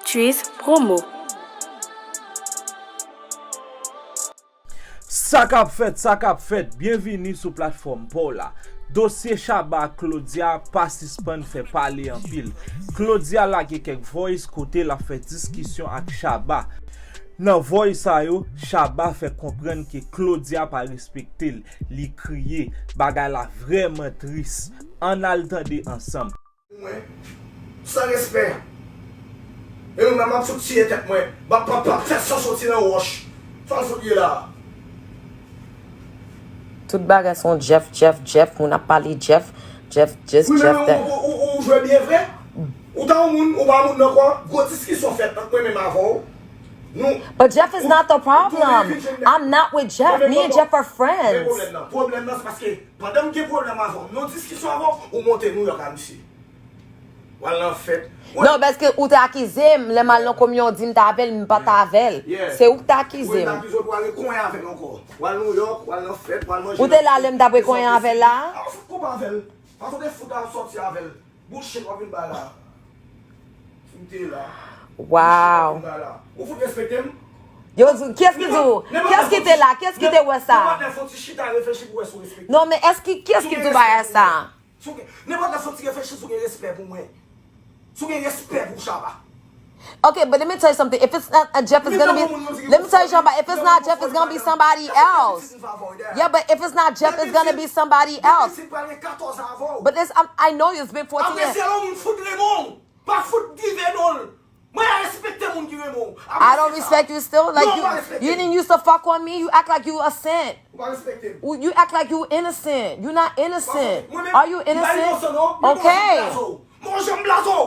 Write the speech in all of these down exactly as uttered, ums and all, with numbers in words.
Trees Promo. Sa k ap fèt, sa k ap fèt, byenvini sou platfòm pa w la. Dosye Shabba ak Claudia pa sispann fè pale anpil. Claudia lage kèk voice kote l ap fè diskisyon ak Shabba. Nan voice sa yo, Shabba fè konprann ke Claudia pa respekte l, li kriye, bagay la vrèman tris. Ann al tande ansanm. Mwen, san respè. E mwen menm m ap fout tiye tèt mwen. M ap, m ap, m ap fè san soti nan wòch. Sa l fout ye la a? Tout bagay se yon Jeff, Jeff, Jeff, moun ap pale Jeff, Jeff, this, Wi, men Jeff, ou, that. ou, ou, ou jwe byen vre. Ou ta yon moun, ou pa yon moun nan kò, gwo diskisyon fèt ant mwen menm avè w. Nou, But Jeff is ou, not the ou tounen problem. vin jwenn nèg. I'm not with Jeff. Men Me and pwoblèm, Jeff are men friends. pwoblèm nan, pwoblèm nan se paske pandan m gen pwoblèm avè w, m nan yon diskisyon avè w, ou monte Nouyòk a misye. W al nan fèt. Non, paske ou te akize m, lè m al nan kominyon, ou di m t avè l, m pa t avè l. Yeah. Se ou ki te Ou akize te m. akize w pou al rekonyen avè l ankò. W al Nouyòk, w al nan fèt, w al manje. Ou te la lè m t ap rekonyen avè l la? A, ou fout koupe avè l. Paske w te fout al sòti avè l. Bullshit w ap vin bay la. Si m te la. Wow. Bullshit w ap vin bay la. Ou fout respekte m? Yo, kiyès ki di w? Kiyès ki te la? Kiyès ki te wè sa? Nenpòt lè fò ti chita reflechi pou wè si w respekte m. Non, men èske kiyès ki di w bagay sa? Si w gen, nenpòt lè fò ti reflechi si w gen respè pou mwen. Si w gen respè pou Shabba. Okay, but let me tell you something. If it's not a Jeff, it's gonna be. Let me tell you, Shabba. If it's not Jeff, it's gonna be somebody else. Yeah, but if it's not Jeff, it's gonna be somebody else. But this, I'm, I know it's been fourteen years. Apre se lè yon moun fout renmen w, pa fout dive non l. Mwen a respekte moun ki renmen w. I don't respect you still. Like you, you didn't used to fuck on me. You act like you a saint. Ou pa respekte m. You act like you innocent. You not innocent. Mwen menm, Are you m pa inosan innocent? Non. Men mwen Okay. Blazo. Mwen janm Blazo.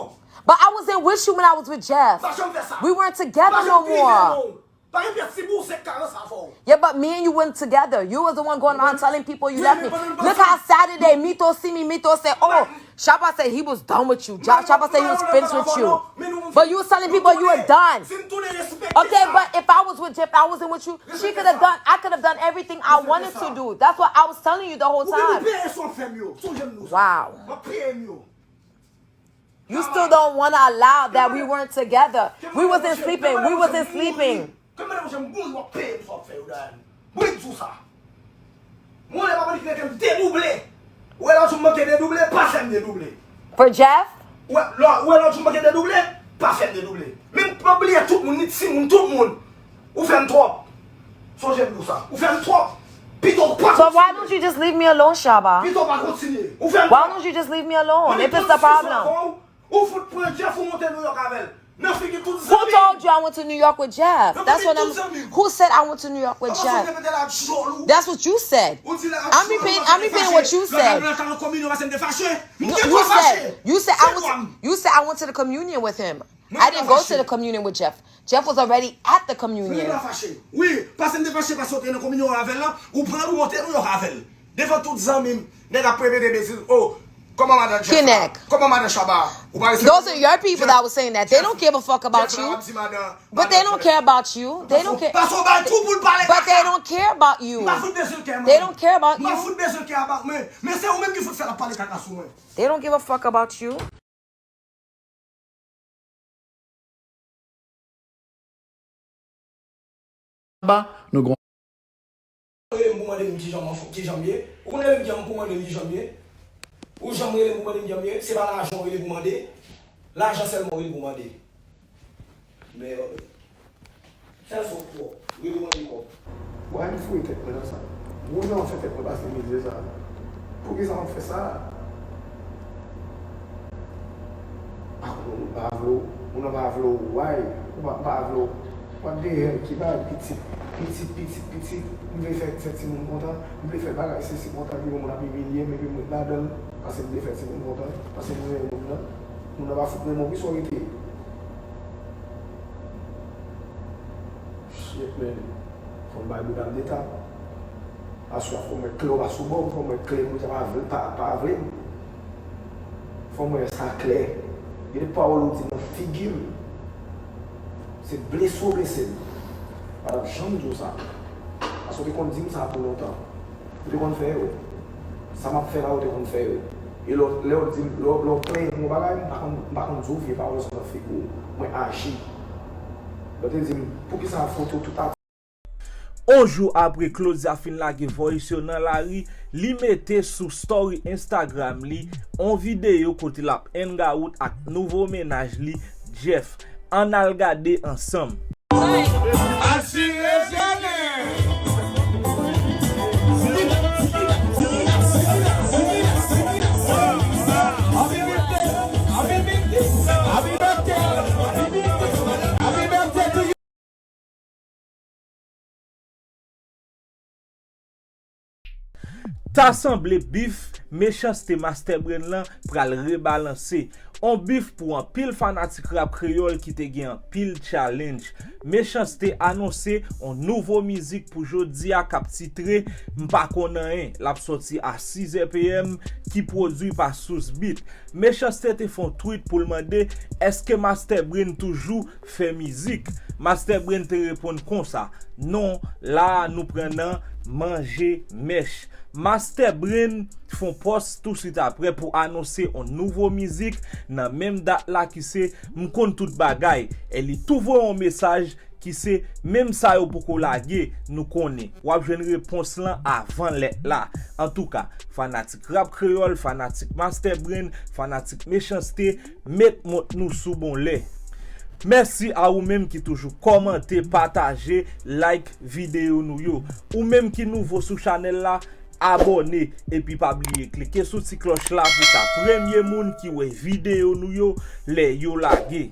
But I wasn't with you when I was with Jeff. Pa janm fè sa. We weren't together no more. Pa gen pyès ti bouzèk ka nan sa fò. Yeah, but me and you weren't together. You was the one going around telling people you left me. Look how Saturday Mito see me, Mito said, "Oh, Shabba said he was done with you. Ja- Shabba said he was finished with you." But you was telling people you were done. Okay, but if I was with Jeff, I wasn't with you. She could have done. I could have done everything I wanted to do. That's what I was telling you the whole time. Ou gen peye sou fè m yo. Sou jèn nou sa. Wow. Mwen peye m yo. You still don't want to allow that we weren't together. We wasn't sleeping. We wasn't sleeping. Kèm mwen jan mouri w ap peye m sa w ap fè yo Dayane. Mwen di w sa. Mwen lè pa mwen ki rete m dedouble. Ou wè lòt jou m manke dedouble, pa fè m dedouble. For Jeff? Ou wè lò- ou wè lòt jou m manke dedouble, pa fè m dedouble. Men m pa bliye tout moun, ni timoun, tout moun. Ou fè m twòp. Sonje m di w sa. Ou fè m twòp. Pito w pa So why don't you just leave me alone, Shabba? Pito w pa kontinye. Ou fè m Why twòp. Don't you just leave me alone? If it's the problem. Ou fout pran Jeff ou monte Nouyòk avè l. Nan figi tout zanmi. Who told you I went to New York with Jeff? That's what I'm. Who said I went to New York with Jeff? That's what you said. I'm repeating. I'm repeating what you said. No, you said. You said I went. To, you said I went to the communion with him. I didn't go to the communion with Jeff. Jeff was already at the communion. Wi, paske m te fache paske w te nan kominyon avè l lan, ou pran l ou monte Nouyòk avè l. Devan tout zanmi m, nèg ap repete betiz, oh, kòman madan Jeff la? Kòman madan Shabba? Ou pa respekte. Those are your people that was saying that. They don't give a fuck about you. But they don't care about you. They don't care. Paske w bay tou pou l pale kaka. But they don't care about you. M pa fout bezwen kè mwen. They don't care about you. M pa fout bezwen kè about mwen. Men se ou menm ki fout fè l ap pale kaka sou mwen. They don't give a fuck about you. Ba, nou gon. Rele m pou mande m kijan m anfò, kijan m ye. Ou konn rele m kijan m pou mande m kijan m ye. Ou janm rele m pou mande m kijan m ye. Se pa lajan w rele pou mande. Lajan sèlman w rele pou mande. Men, sèl sa w pwòp. Rele w mande kòb. Why m fouye tèt mwen nan sa? Gwo jan w fè tèt mwen pase mizè sa. Poukisa w ap fè sa? Akoz moun pa vle w, moun nan pa vle w, why? Ou pa, pa vle w. What the hell, ki bagay pitit, pitit, pitit, pitit. M vle fè, fè timoun kontan, m vle fè bagay sesi kontan, epi moun ap imilye m, epi m ret ladan l, paske m vle fè timoun kontan, paske m renmen moun nan. Moun nan pa fout renmen w, kisa w rete? Shit, man. Fò m bay bouda m de tap. Aswè a fò m wè klè w pa sou bò m, fò m wè klè moun sa pa vle, pa, pa vle m. Fò m wè sa klè. Gen de pawòl ou di nan figi m. Se blese w blese m. M pa t ap janm di w sa. Paske w te konn di m sa pou lontan. Ou te konn fè yo. Sa m ap fè la, ou te konn fè yo. E lè w, lè w di m, lè w, lè w plenyen m yon bagay, m pa konn, m pa konn di w vye pawòl sa nan figi w. Mwen aji. Yo te di m, "Poukisa w foto tout ap?" On jou apre Claudia fin lage voice yo nan lari, li mete sou story Instagram li on videyo kote l ap hang out ak nouvo mennaj li, Jeff. Ann al gade ansanm. Asire zanè. Ta sanble bif Mechanste Master Brain lan pral rebalanse. On bif pou anpil fanatik rap kreyòl ki te gen anpil challenge. Mechanste anonse on nouvo mizik pou jodi a k ap titre M pa konn anyen. L ap sòti a sizè p m, ki pwodui pa Sous Beat. Mechanste te fè on tweet pou l mande èske Master Brain toujou fè mizik. Master Brain te reponn konsa, "Non, la a nou pran nan manje mèch." Master Brain fè on pòs touswit apre pou anonse on nouvo mizik nan menm dat la ki se M konn tout bagay. E li tou voye on mesaj ki se menm sa yo poko lage, nou konnen. W ap jwenn repons lan avan lèt la. Antouka, fanatik rap kreyòl, fanatik Master Brain, fanatik Mechanste, met mont nou sou bon lè. Mèsi a ou menm ki toujou kòmante, pataje, like videyo nou yo. Ou menm ki nouvo sou chanèl la, abòne, epi pa bliye klike sou ti klòch la pou w ta premye moun ki wè videyo nou yo lè yo lage.